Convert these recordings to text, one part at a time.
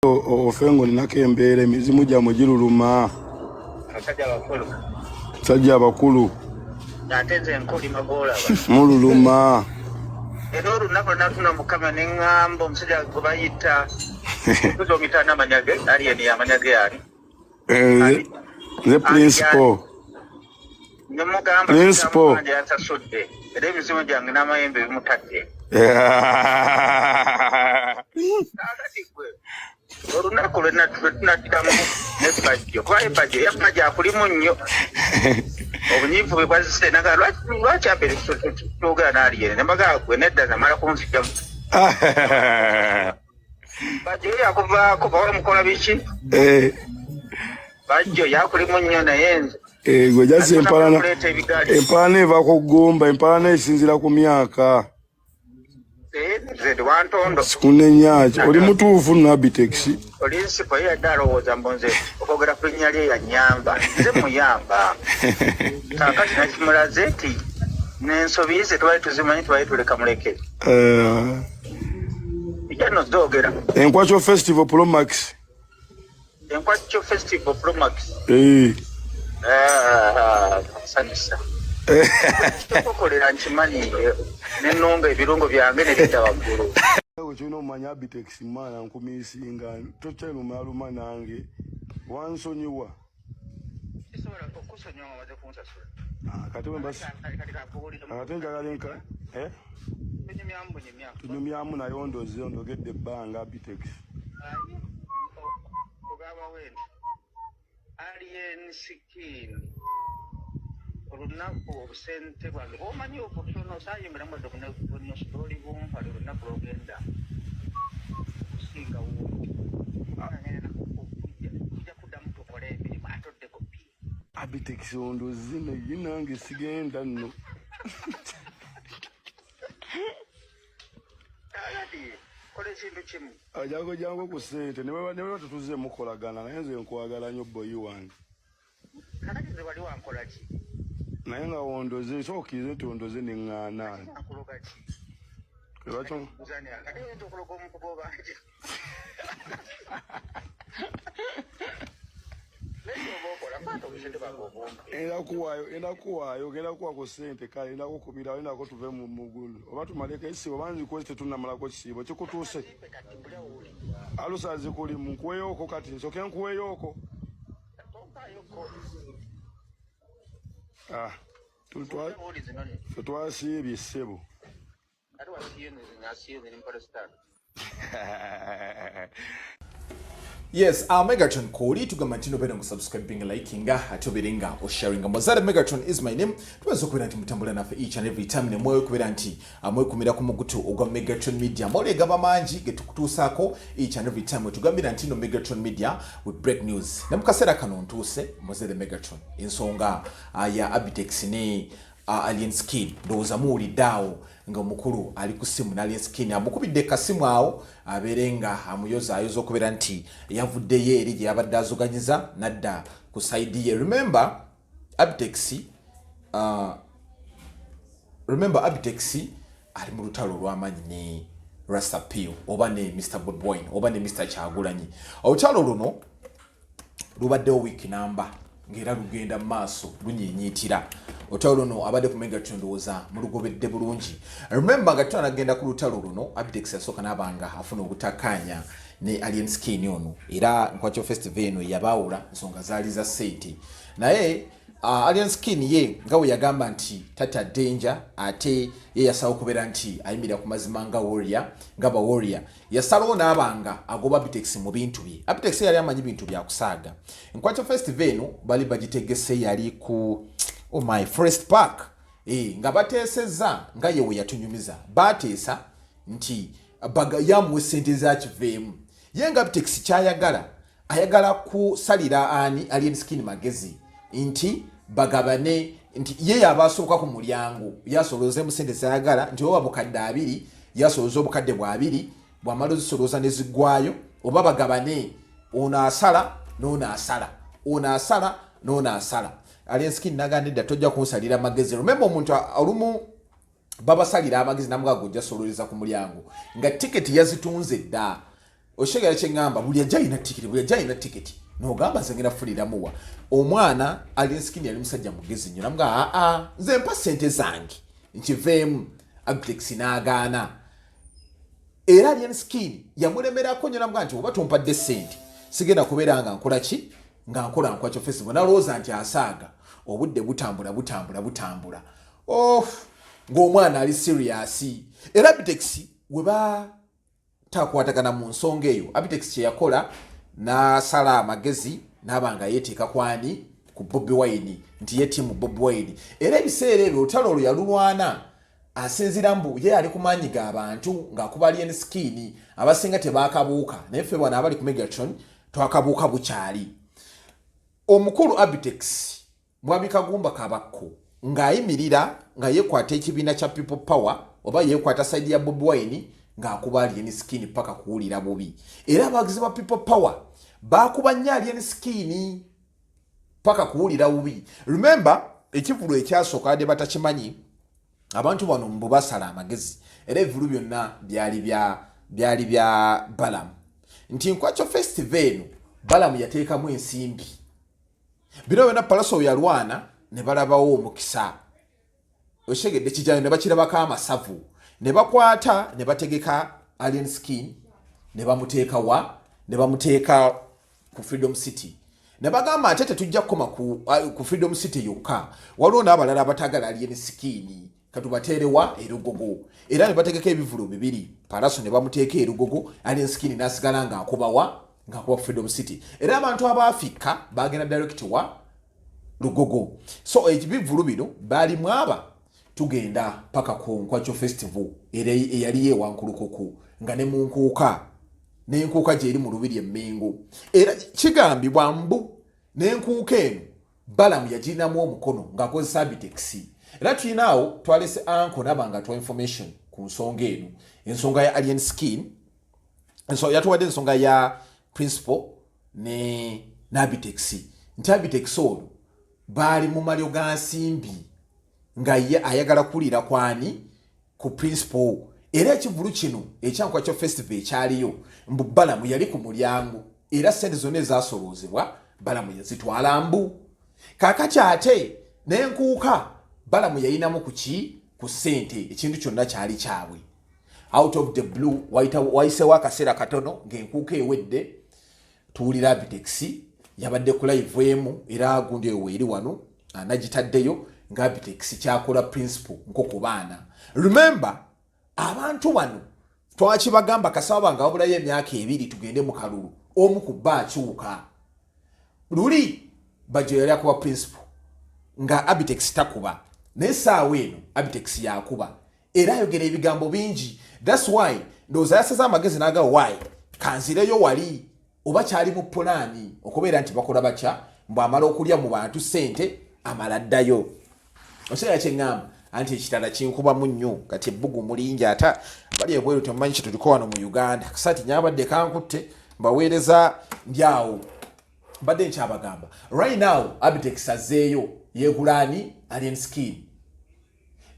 Ofe ng'olinako embeera, emizimu gyammwe giruluma. Abasajja abakulu. Abasajja abakulu. Ate nze nkulima gw'olaba. Mululuma. Era olunaku lwenatuna Mukama ne ŋŋamba omusajja gwe bayita tuza omuyita n'amanya ge alien amanya ge ani? Eh, nze principal. Ne mugamba Principal. yansasudde era emizimu gyange n'amayembe bimutadde. Kaakati gwe olunaku lwe tunaddamu ne Bajjo, kuba ye Bajjo yamma gyakulimu nnyo obunyiivu bwe bwazise naga lwaki abere twogera n'aliyene ne mbaga gwe nedda namala kunzijjamu. Bajjo ye yakuvaako bawa mukola biki? Eh. Bajjo yakulimu nnyo naye nze Eh, gwe jasi empalana kuleeta ebigaali. Empalana eva ku ggumba, empalana esinziira ku myaka. Eh, nze ndi wantondo. Sikunenya ki, oli mutuufu nno Abitex. Oli nsiko ye yadde alowooza mbu nze okwogera ku linnya lye yanyamba, nze muyamba. Kaakati nakimulaze nti n'ensobi ze tubali tuzimanyi, tubali tuleka muleke. Eh. Ijja nno zoogera. Enkwakyo Festival Promax. Enkwakyo Festival Promax. Eh. Ah, nsanyusa. Kyokukolera nkimanyi nenonga ebirungo byange ne bidda waggulu. Ewe kyolina omanya Abitex mwana nkumisinga tokyalumaaluma nange wansonyiwa. Sisobola okusonyiwa nga omaze kunsasula. Ah, kati bwe mbasi ate njagala enka eh? Tunyumyamu bunyumya. Tunyumyamu naye ondoze ondogedde ebbanga Abitex. Kugamba wendi Alien Skin olunaku obusente bwange bwomanyi obutono sayimbira mwadde bunositoli bumpa olunaku lwogenda kusinga wuuja kuddamu tukole emirimu ate oddeko pi Abitex ondoze naye nange sigenda nno. Kakati kola ekintu kimu. Jangu jangu ku ssente ne bwe tutuze mukolagana naye nze nkwagala nnyo boyi wange. Kakati nze wali wankola ki? Naye nga wondoze sooka okkirize nti ondoze ne ŋŋaana. Nakuloga ki? Lwaki Uzani kati oyinza okuloga omuntu gw'obanja. Enda kuwaayo genda kuwa ku ssente kale enda kukubirawo endako tuve mu mugulu oba tumaleko ekisiibo oba nzikuwe tetunnamalako kisiibo kikutuuse alusa zikulimu nkuweyooko kati nsoke nkuweyooko. Ah, ffe twasiibye ssebo. Yes, Megatron Koli tugamba nti nobeera nga subscribing, liking, ate obeere nga osharinga. Mozara Megatron is my name. Tubaza okubeera nti mutambula naffe each and every time ne mwoyo okubeera nti mwekumira ku mugutu ogwa Megatron Media. Amawulire gaba mangi ge tukutuusaako each and every time. Wetugambira nti no Megatron Media we break news. Ne mu kaseera kano ntuuse Mozara Megatron ensonga ya Abitex ne Alien Skin. Ndowooza muwulidde awo nga omukulu ali ku ssimu ne Alien Skin amukubidde kasimu awo abeere nga amuyozaayoza okubeera nti yavuddeyo eri gye yabadde azuganyiza n'adda ku sayidi ye. Remember Abitex, remember Abitex ali mu lutalo olw'amaanyi ne Rasta Pio oba ne Mr Bobi Wine oba ne Mr Kyagulanyi. Olutalo luno lubaddewo wiiki namba ng'era lugenda mu maaso lunyiinyiitira. Olutalo luno abadde ku Megatron ndowooza mulugobedde bulungi. Remember nga tutanagenda ku lutalo luno, Abitex yasooka n'aba nga afuna obutakkaanya ne Alien Skin ono, era Nkwakyo Festival eno yabaawula nsonga zaali za ssente. Naye Alien Skin ye nga bwe yagamba nti tata danger, ate ye yasalawo okubeera nti ayimirira ku mazima nga warrior, nga ba warrior yasalawo n'aba nga agoba Abitex mu bintu bye. Abitex yali amanyi bintu bya kusaaga. Nkwakyo Festival eno bali bagitegese yali ku oh my Forest Park, nga bateesezza nga ye we yatunyumiza, baateesa nti yamuwa essente zakiveemu. Ye nga Abitex kyayagala, ayagala kusalira ani Alien Skin magezi nti bagabane, nti ye yaba asooka ku mulyango yasolooze sente zayagala, nti oba bukadde 20 yasolooza obukadde bwa 20, bwamala ozisolooza ne ziggwayo, oba bagabane ono asala n'ono asala, ono asala n'ono asala. Alien Skin nagamba nedda, tojja kunsalira magezi. Remember omuntu olumu babasalira amagezi namugaga ojja sololeza ku mulyango nga tiketi yazitunze dda. Okitegera kyeŋŋamba? Buli ajja alina tikiti, buli ajja alina tikiti, nogamba nze ngenda kufuniramuwa omwana. Alien Skin yali musajja mugezi nnyo, namuga, "Aa, nze mpa sente zange nkiveemu." Abitex n'agaana, era Alien Skin yamulemerako nnyo, namuga nti, "Oba tompadde sente, sigenda kubeera nga nkola ki, nga nkola Nkwacho Festival." Nalowooza nti asaaga. Obudde butambula, butambula, butambula, oh, ng'omwana ali serious. Era Abitex we batakwatagana mu nsonga eyo, Abitex kyeyakola n'asala amagezi n'aba nga yeeteeka kwani? Ku Bobi Wine, nti ye team Bobi Wine. Era ebiseera ebyo olutalo olwo yalulwana asinzira mbu ye ali ku maanyi g'abantu ng'akuba Alien Skin. Abasinga tebakabuuka, naye ffe bwana abali ku Megatron twakabuuka bukyali. Omukulu Abitex, Mwami Kagumba Kabakko, ng'ayimirira nga yeekwata ekibiina kya People Power oba yeekwata side ya Bobi Wine, ng'akuba Alien Skin paka kuwulira bubi. Era abawagizi ba People Power bakuba nnyo Alien Skin paka kuwulira bubi. Remember, ekivulu ekyasooka, adde batakimanyi abantu bano mbu basala amagezi, era ebivulu byonna byali bya Balamu, nti Nkwacho Festival eno Balamu yateekamu ensimbi. Bino byonna Palaso yalwana ne balabawo omukisa, okitegedde? Kijayo ne bakirabako amasavu, ne bakwata ne bategeka Alien Skin ne bamuteeka wa? Ne bamuteeka ku Freedom City. Ne bagamba ate tetujja kukoma ku Freedom City yokka, waliwo n'abalala abatagala Alien Skin, katubateerewa erugogo. Era ne bategeka ebivulu bibiri, Palaso ne bamuteeka erugogo, Alien Skin n'asigala ng'akubawa? Ng'akuba Freedom City. Era abantu abaafikka bagenda direct wa? Lugogo. So ebivulu bino baalimu aba tugenda paka ku Nkwacho Festival, era eyali ewankulukuku nga ne mu nkuuka, n'enkuuka gyeri mu lubiri emmengo. Era kigambibwa mbu n'enkuuka eno Balamu yagirinamu omukono ng'akozesa Abitex. Era tulinaawo, twalese anko naba nga tuwa information ku nsonga eno, ensonga ya Alien Skin. Yatuwadde ensonga ya Principal ne n'Abitex, nti Abitex ono baali mu malyo ga nsimbi, nga ye ayagala kuwulira kwani? Ku Principal. Era ekivulu kino ekyankwacho Festival ekyaliyo, mbu Balamu yali ku mulyango, era sente zonna ezasoloozebwa Balamu yazitwala. Mbu kakati ate n'enkuuka Balamu yayinamu ku ki? Ku ssente. Ekintu kyonna kyali kyabwe. Out of the blue, wayisewo akaseera katono ng'enkuuka ewedde, tuwulira Abitex yabadde ku live emu, era gundi eyo weeri wano anagitaddeyo, nga Abitex kyakola Principal nko ku baana. Remember, abantu bano twakibagamba, kasaba nga wabulayo emyaka 2 tugende mu kalulu, omu ku bba akyuka. Luli Bajjo yali akuba Principal nga Abitex takuba, naye saawa eno Abitex yakuba, era ayogera ebigambo bingi. That's why ndowooza yasaze amagezi n'aga, "Why kanzireyo wali." Oba kyali mu pulaani okubeera nti bakola batya, mbw amala okulya mu bantu sente amala ddayo. Okitegera kyeŋŋamba? Anti ekitala kinkubamu nnyo kati, ebbugu mulingi, ate bali ebweru temumanyi kyetuliko wano mu Uganda. Kasati nyabadde kankutte mbaweereza ndi awo, mbadde nkyabagamba. Right now Abitex azeeyo yeegulaani? Alien Skin.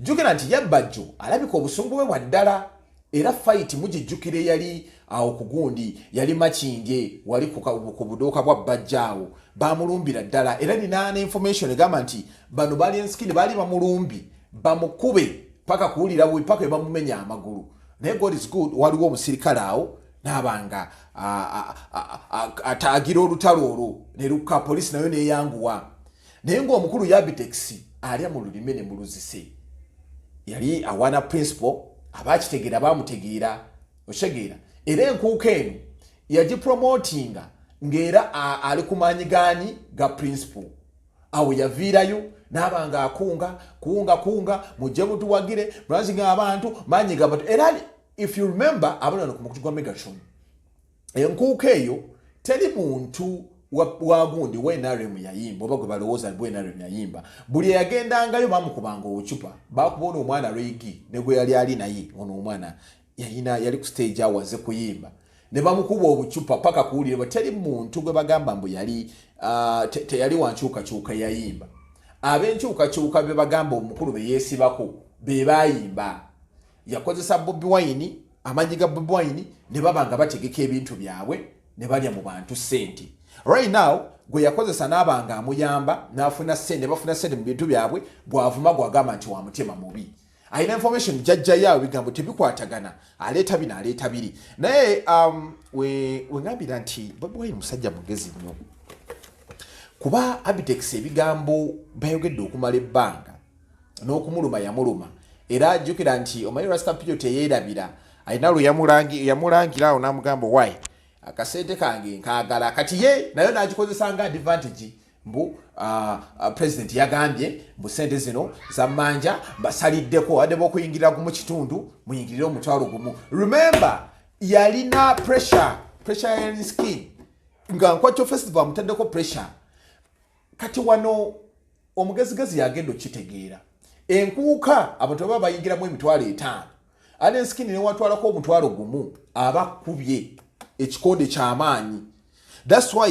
Jjukira nti yabbajjo alabika obusungu bwe bwa ddala, era fight mugijjukira eyali awo ku gundi, yali Makindye wali ku buduuka bwa Bbajja awo, bamulumbira ddala. Era nina ne information egamba nti bano ba Alien Skin baali bamulumbi bamukube paka kuwulira bubi, paka bamumenya amagulu. Naye God is good, waliwo omusirikale awo naabanga ataagira olutalo olwo ne lukka, poliisi nayo neyanguwa. Naye ng'omukulu Yabitex alya mu lulime ne muluzise, yali awaana Principal, abakitegeera bamutegeera, okitegeera? Era enkuuka eno yagipromotinga ng'era ali ku maanyi gaani? Ga Principal. Awo yaviirayo naaba nga akunga kunga kunga, "Mujje mutuwagire lwazinga abantu maanyi gabantu." Era if you remember, abali wano ku mukutu gwa Megatron, enkuuka eyo teri muntu wa gundi wa NRM yayimba, oba gwe balowooza bwe NRM yayimba. Buli eyagendangayo bamukubanga obucupa, bakubona omwana Reigi ne gwe yali ali naye. Ono omwana yayina yali ku stage awaze kuyimba ne bamukuba obucupa paka kuwulira. Teri muntu gwe bagamba mbu yali teyali wankyukakyuka yayimba. Ab'enkyukakyuka be bagamba omukulu be yeesibako be bayimba. Yakozesa Bobi Wine. Amaanyi ga Bobi Wine ne baba nga bategeka ebintu byabwe ne balya mu bantu ssente. Right now gwe yakozesa n'aba nga amuyamba n'afuna ssente, bafuna ssente mu bintu byabwe, bw'avuma gw'agamba nti wa mutima mubi. Alina information jajjayo awo, ebigambo tebikwatagana, aleeta bino, aleeta biri. Naye wengambira nti Bobi Wine musajja mugezi nnyo, kuba Abitex ebigambo bayogedde okumala ebbanga n'okumuluma yamuluma. Era ajjukira nti omanyi Rasta Pio teyeerabira, alina lwe yamulangira awo n'amugamba, "Why, akasente kange nkaagala." Kati ye nayo n'agikozesa nga advantage, mbu president yagambye mbu sente zino zammanja mbasaliddeko, adde bokuyingirira gumu kitundu, muyingirire 500,000. Remember, yalina pressure, pressure ya skin nga Nkwakyo Festival amutaddeko pressure. Kati wano omugezigezi yagenda okitegeera enkuuka abantu baba bayingiramu 50,000, Alien Skin newatwalako 10,000, aba akubye ekikonde kyamaanyi. That's why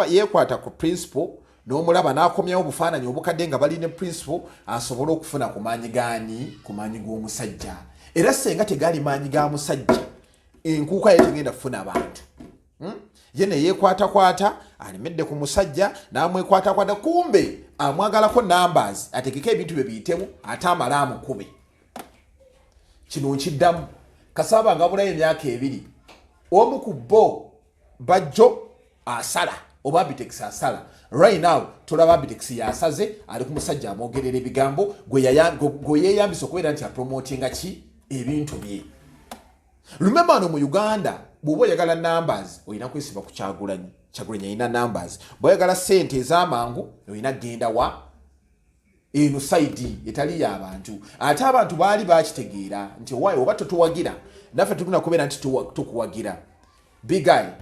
yeekwata ku principle n'omulaba n'akomyawo obufaananyi obukadde nga balina principle, asobole okufuna ku maanyi gaani? Ku maanyi g'omusajja. Era senga tegaali maanyi ga musajja, enkuuka ye tegenda kufuna abantu. Ye neyeekwatakwata, alemedde ku musajja n'amwekwatakwata, kumbe amwagalako numbers, ategeke ebintu bye biyitemu, ate amale amukube. Kino nkiddamu, kasaba nga bulayo emyaka 2, omu ku bo Bajjo asala oba Abitex asala. Right now tulaba Abitex yasaze, ali ku musajja amwogerera ebigambo gwe yeeyambisa okubeera nti apromotinga ki? Ebintu bye. Remember, wano mu Uganda bw'oba oyagala numbers olina kwesiba ku Kyagulanyi. Kyagulanyi alina numbers. Bw'oyagala sente ez'amangu olina kgenda wa? Eno side etali y'abantu. Ate abantu baali bakitegeera nti owaayi, oba totuwagira, naffe tugenda kubeera nti tukuwagira. Big Eye,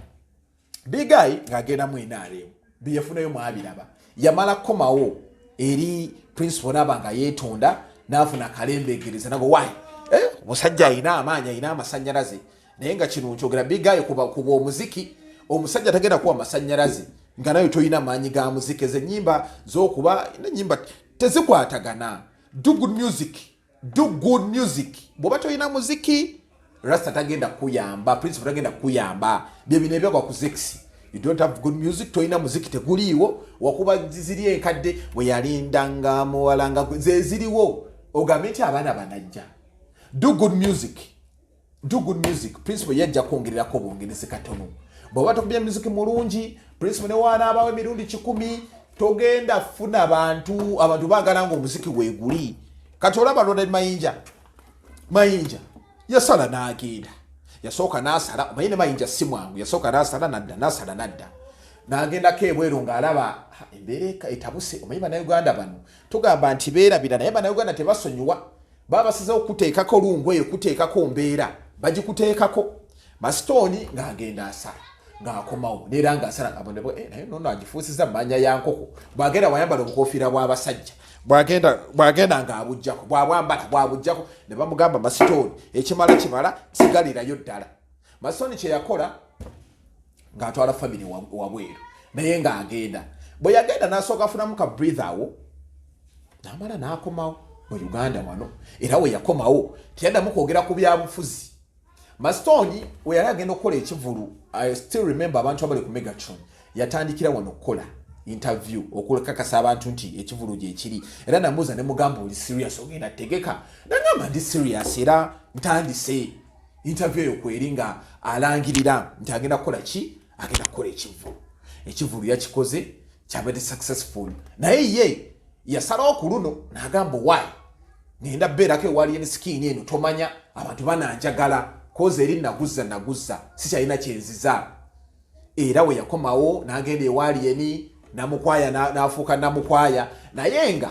Big Eye ng'agenda mu NRM, byeyafunayo mwabiraba. Yamala komawo eri principal naaba nga yeetonda, n'afuna akalembegereza nago wayi. Eh, omusajja alina amaanyi, alina amasanyalaze. Naye nga kino nkyogera, Big Eye kuba omuziki, omusajja tagenda kuwa masanyalaze nga nayo tolina maanyi ga muziki. Ezo enyimba zokuba nenyimba tezikwatagana. Do good music, do good music. Bw'oba tolina muziki, Rasta tagenda kuyamba, principal tagenda kuyamba. Byebino ebyagwa ku Zex. You don't have good music, tolina muziki, teguliiwo. Wakuba ziri enkadde bwe yalindanga muwala nga ze ziriwo, ogambe nti abaana banajja. Do good music, do good music. Principal yajja kwongererako bwongerezi katono. Bw'oba tokubya music mulungi, principal ne waanaabawo emirundi 100, togenda funa bantu. Abantu baagala nga omuziki weeguli. Kati olaba Ronald Mayinja, Mayinja yasala n'agenda, yasooka n'asala. Omanyi ne Mayinja si mwangu, yasooka n'asala nadda, n'asala nadda, n'agendako ebweru ng'alaba ha, embeera etabuse. Omanyi Bannayuganda bano tugamba nti beerabira, naye Bannayuganda tebasonyiwa. Baba basizewo kuteekako lungu eyo, kuteekako mbeera, bagikuteekako masitooni. Ng'agenda asala, ng'akomawo neera ng'asala. Abone naye nono agifuusiza manya ya nkoko. Bw'agenda wayambala obukofiira bw'abasajja, bw'agenda ng'abuggyako, bw'abwambala bw'abuggyako, ne bamugamba, "Masitooni, ekimala kimala, sigalirayo ddala." Masitooni kye yakola ng'atwala family wabweru, naye ng'agenda. Bwe yagenda n'asooka afunamu ka breathe awo, n'amala n'akomawo mu Uganda wano. Era we yakomawo teyaddamu kwogera ku byabufuzi. Masitooni we yali agenda okukola ekivulu, I still remember, abantu abali ku Megatron, yatandikira wano okukola interview okukakasa abantu nti ekivulu gyekiri. Era namuuza ne mugamba, "Oli serious, ogenda tegeka?" Nagamba, "Ndi serious, era ntandise." Interview eyo kweri nga alangirira nti agenda kukola ki? Agenda kukola ekivulu. Ekivulu yakikoze, kyabadde successful. Naye ye yasalawo ku luno n'agamba, "Why, ngenda beerako ewali enskin eno, tomanya abantu bananjagala koza eri naguzza naguzza, sikyalina kyenziza." Era we yakomawo n'agenda ewaali eni Namukwaya, n'afuuka Namukwaya, naye nga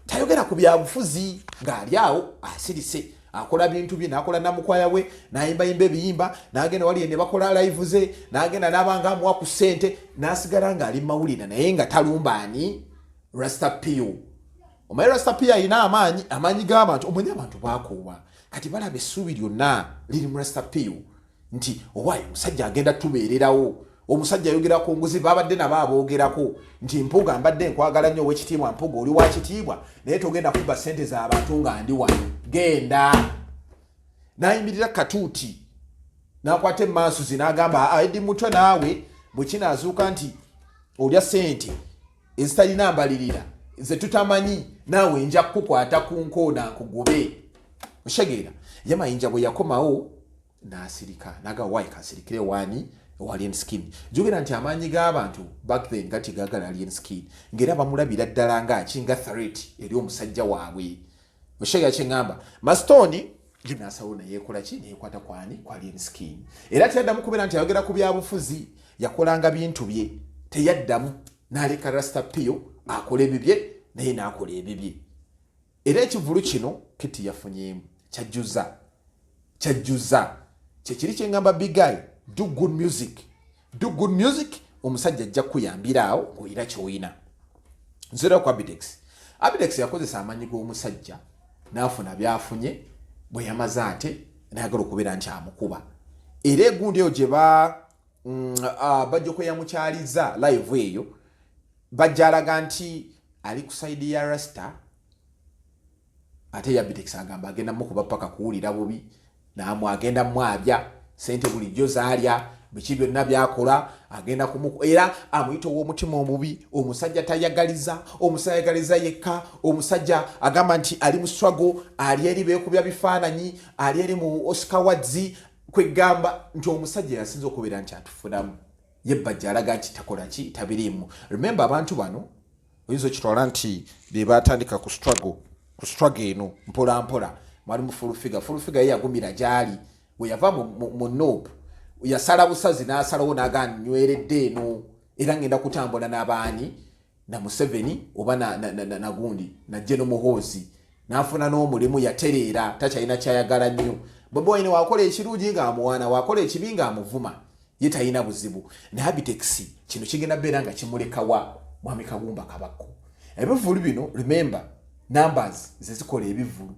tayogera ku byabufuzi, ng'ali awo asirise, akola bintu bye, n'akola Namukwaya we, n'ayimbayimba ebiyimba, n'agenda wali ne bakola live ze, n'agenda n'abanga amuwa ku ssente, n'asigala ng'ali mawulire, naye nga talumbaani Rasta Pio. Omanyi Rasta Pio alina amaanyi, amaanyi g'abantu. Omanyi abantu bakoowa, kati balaba essuubi lyonna liri mu Rasta Pio nti owaayi, omusajja agenda tubeererawo. Omusajja ayogera ku nguzi, babadde nabo aboogerako nti, "Mpuga, mbadde nkwagala nnyo, owekitiibwa Mpuga, oli wa kitiibwa, naye togenda kubba ssente z'abantu nga ndi wano, genda." N'ayimirira katuuti. N'akwata emansuzi n'agamba, "Eddie Mutwe, naawe bwe kinaazuuka nti olya sente ezitalina mbalirira ze tutamanyi, naawe nja kukukwata ku nkoona nkugobe." Oshegeera ye Mayinja bwe yakomawo n'asirika, naga wayi kasirikire wani owa Alien Skin. Jogera nti amaanyi g'abantu back then gati gagala Alien Skin, ng'era bamulabira ddala ng'aki nga threat eri omusajja waabwe. Oshegeera kyeŋŋamba? Mastoni ye n'asalawo neyeekola ki, neyekwata kwani, kwa Alien Skin. Era teyaddamu kubeera nti ayogera ku byabufuzi, yakolanga bintu bye, teyaddamu, n'aleka Rasta Pio akola ebibye, naye n'akola ebibye. Era ekivulu kino Kiti yafunyeemu kyajjuza, kyajjuza. Kyekiri kyeŋŋamba, big guy, do good music, do good music. Omusajja ajja kukuyambira awo ng'olina ky'oyina. Nzira ku Abitex. Abitex yakozesa amaanyi g'omusajja n'afuna byafunye. Bwe yamaze ate nayagala okubeera nti amukuba. Era egundi eyo gye ba bajja kwe yamukyaliza live eyo, bajja alaga nti ali ku side ya Rasta, ate ya Abitex agamba agenda mukuba paka kuwulira bubi, namu agenda mwabya sente bulijjo zaalya, biki byonna byakola agenda kumu. Era amuyita ow'omutima omubi, omusajja tayagaliza, omusajja ayagaliza yekka. Omusajja agamba nti ali mu struggle, ali eri beekubya bifaananyi, ali eri mu Oscar Awards. Kwegamba nti omusajja yasinza okubeera nti atufunamu, ye Bajja alaga nti takola ki, tabiriimu. Remember, abantu bano oyinza okitwala nti be batandika ku struggle, ku struggle eno mpola mpola. Mwalimu Full Figure. Full Figure ye yagumira gyali. We yava mu NUP, yasala busazi n'asalawo n'agaa nyweredde eno, era ngenda kutambula n'abaani, na Museveni oba na gundi na General Muhoozi. N'afuna n'omulimu, yatereera, takyalina kyayagala nnyo. Bobi Wine wakola ekirungi ng'amuwaana, wakola ekibi ng'amuvuma, ye talina buzibu. Naye Abitex kino kigenda beera nga kimulekawa mwami Kagumba Kabakko. Ebivulu bino, remember, numbers zezikola ebivulu.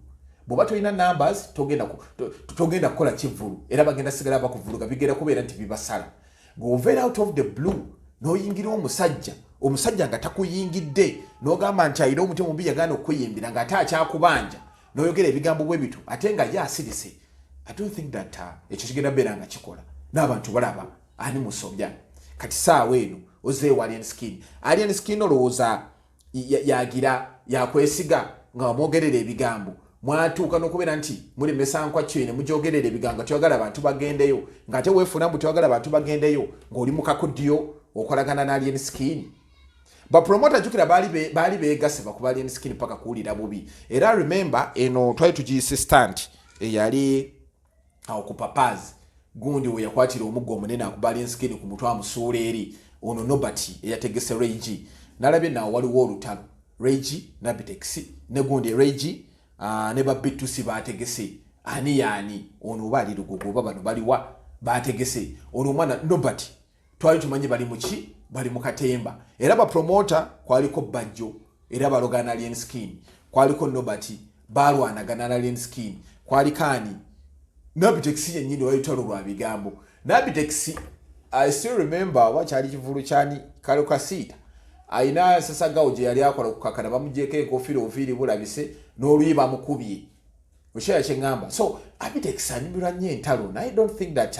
Bw'oba tolina numbers, togenda kukola kivulu, era bagenda sigala bakuvuluga, bigenda kubeera nti bibasala. Ng'oveera out of the blue n'oyingira omusajja, omusajja nga takuyingidde, n'ogamba nti alina omutima omubi, yagaana okukuyimbira ng'ate akyakubanja, n'oyogera ebigambo bwe bityo ate nga ye asirise. I don't think that ekyo kigenda beera nga kikola n'abantu balaba ani musobya. Kati saawa eno ozeewo Alien Skin. Alien Skin olowooza yagira yakwesiga nga wamwogerera ebigambo, mwatuuka n'okubeera nti mulemesa nkwakyo ne mugyogerera ebigambo nga toyagala abantu bagendeyo, ng'ate weefuna mbu toyagala abantu bagendeyo, ng'oli mu kakudyo okolagana n'Alien Skin. Bapromota, jjukira, baali beegase bakuba Alien Skin paka kuwulira bubi. Era remember, eno twali tugiyise stunt eyali awo ku Papaz gundi we yakwatira omuggo omunene akuba Alien Skin ku mutwe, amusuula eri. Ono Nobert eyategese Regi, nalabye nawo waliwo olutalo, Regi n'Abitex ne gundi Regi ne babitusi bategese ani yaani ono, oba ali Lugogo oba bano baliwa bategese ono omwana Nobert. Twali tumanyi bali muki, bali mu katemba. Era bapromota kwaliko Bajjo, era balogana Alien Skin, kwaliko Nobert, balwanagana Alien Skin, kwaliko ani, n'Abitex yennyini. Wali lutalo lwa bigambo. N'Abitex, I still remember, oba kyali kivulu kyani, kalo kasiita ayina sasagawo gye yali akola okukakana, bamugyeko enkofiira, obuviiri bulabise n'oluyi bamukubye. Okyera kyeŋŋamba? So Abitex anyumirwa nnyo entalo, naye I don't think that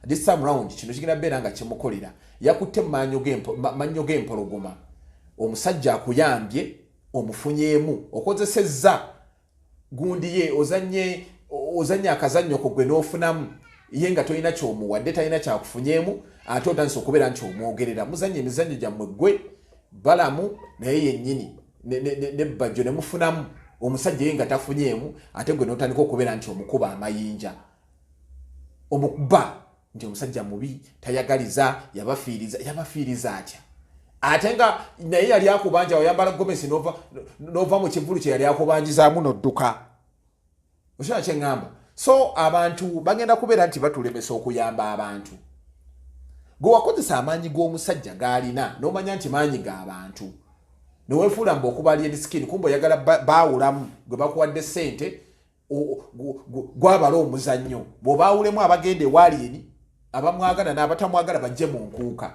this time round kino kigenda beera nga kimukolera. Yakutte mannyo g'empologoma. Omusajja akuyambye, omufunyeemu, okozesezza gundi ye, ozanye akazannyo ko gwe n'ofunamu, ye nga tolina kyomuwadde, talina kyakufunyeemu, ate otandise okubeera nti omwogerera. Muzanye emizannyo gyammwe gwe Balamu naye yennyini ne Bajjo ne mufunamu, omusajja ye nga tafunyeemu, ate gwe n'otandika okubeera nti omukuba amayinja, omukuba nti omusajja mubi, tayagaliza, yabafiiriza. Yabafiiriza atya ate nga naye yali akubanja? Oyambala gomesi nova mu kivulu kye yali akubanjizaamu nodduka. Okyala kyeŋŋamba? So abantu bagenda kubeera nti batulemesa okuyamba abantu. Gwe wakozesa amaanyi g'omusajja g'alina, n'omanya nti maanyi g'abantu, neweefuula mbu okuba Alien Skin, kumba oyagala baawulamu gwe bakuwadde ssente, gwabala omuzannyo bw'obaawulemu abagenda ewa Alien, abamwagala n'abatamwagala bajje mu nkuuka.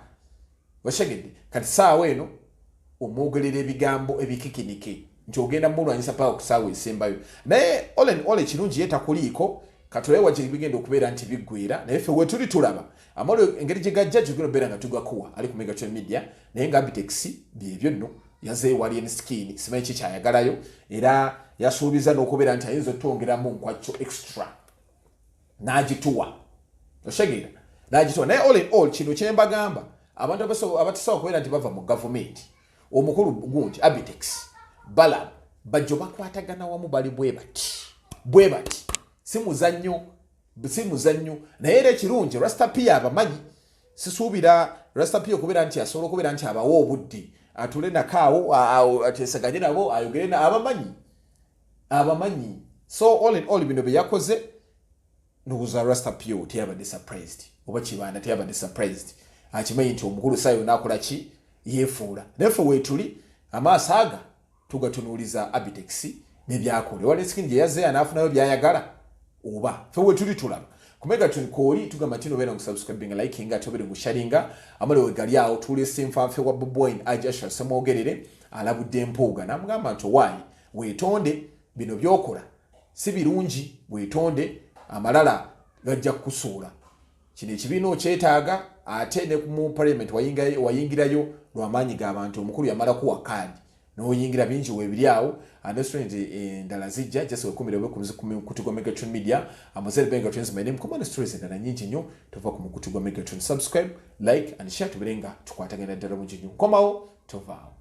Oshegedde? Kati saawa eno omwogerera ebigambo ebikikinike nti ogenda mulwanyisa paka ku saawa esembayo. Naye all in all, ekirungi ye takuliiko. Katulabe wa gyebigenda okubeera nti biggwera, naye ffe wetuli tulaba amawulire engeri gye gajja gyegenda okubeera nga tugakuwa ali ku Megatron Media. Naye nga Abitex byebyo nno, yazeeyo wali skin, simanyi ki kyayagalayo, era yasuubiza n'okubeera nti ayinza otwongeramu nkwacco extra n'agituwa, oshegeera, n'agituwa. Naye all in all, kino kyembagamba, abantu abatasobola kubeera nti bava mu gavumenti, omukulu gundi Abitex, Balam, Bajjo bakwatagana wamu, bali bwe bati bwe bati, si muzannyo, si muzannyo. Naye era ekirungi, Rasta P abamanyi. Sisuubira Rasta P okubeera nti asobola okubeera nti abawa obudde atule nakaawo, ateesaganye nabo, ayogere na abamanyi, abamanyi. So all in all, bino bye yakoze, ndowooza Rasta P teyabadde surprised, oba Kibanda teyabadde surprised. Akimanyi nti omukulu sayo naakola ki, yeefuula. Naye ffe weetuli, amaaso aga tugatunuuliza Abitex nebyakola ewala skin gye yazzeeyo, anaafunayo byayagala oba? Ffe wetuli tulaba ku Megatron kooli. Tugamba nti nobeera ngu liking, ate obeere ngusharinga amale wegali awo. Tuleese nfanfe wa Bobi Wine, Ajasha Semwogerere, alabudde Mpuuga n'amugamba nti owaayi, weetonde, bino byokola si birungi, weetonde, amalala gajja kukusuula. Kino ekibiina okyetaaga, ate ne mu parliament wayingirayo lwamaanyi g'abantu. Omukulu yamala kuwa kaadi n'oyingira, bingi weebiri awo. Restaurant endala zijja, just wekumire obwekumizi ku mukutu gwa Megatron Media. Amazere Megatron is my name. Come on, stories endala nyingi nnyo tova ku mukutu gwa Megatron. Subscribe, like and share, tubeere nga tukwatagana ddala bulungi nnyo. Nkomawo, tovaawo.